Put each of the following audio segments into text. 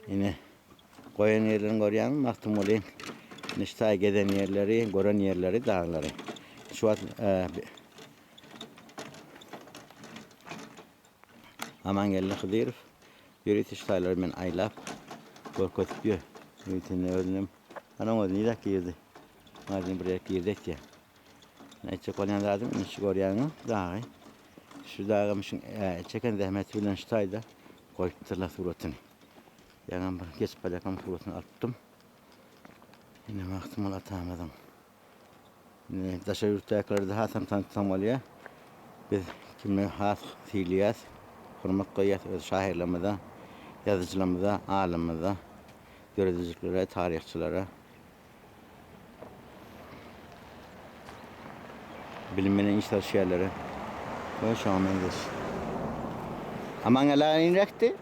Ine, goýan ýerlerini görýäňmi Magtymgulyň? Ine şu taý gezen ýerleri, gören ýerleri, daglary. Şu wagt e, Amangeldi Hydyrow ýörite şu taýlary men aýlap görkezip ýör. Ýöritinde özünem Anaň özi nirä girdi? Maňa bir ýere girdi etýär. Aýtjak bolýan zadym ine şu görýäňiz dagy. Şu dagam şu e, çeken zähmeti bilen şu taýda goýupdyrlar suratyny. Ýaňam bir geçip barýarkam suratyny alypdym. Ine Magtymguly atamyzyň. Ine daşary ýurtdakylarda hasam tanıtsam bolýar. Biz kimi has sylaýas, hormat goýýas öz şahyrlarymyza, ýazyjylarymyza, alymymyza, döredijilere, taryhçylara. Bilim bilen iş salyşýarlar. We şoňa meňzeş. Aman gela inrekdi.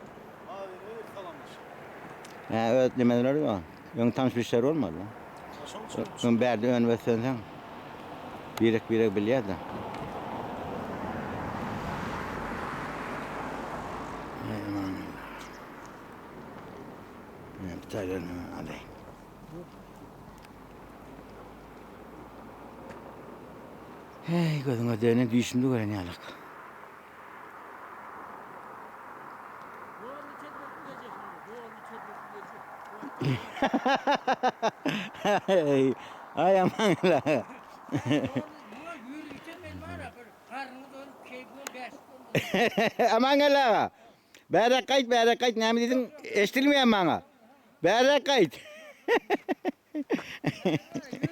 Hä, öz demeler ýok. Öň tanyş bilişler bolmaly. Öň bärde önüp ösenseň birek birek bilýär-de. Aý aman. Bir tane alayım. Hey gözüňe dönen düýşümde gören ýalyk. Hey, ay aman la. Aman la. Bäräk gaýt, bäräk gaýt, näme diýdiň? Eşidilmeýär maňa. Bäräk gaýt.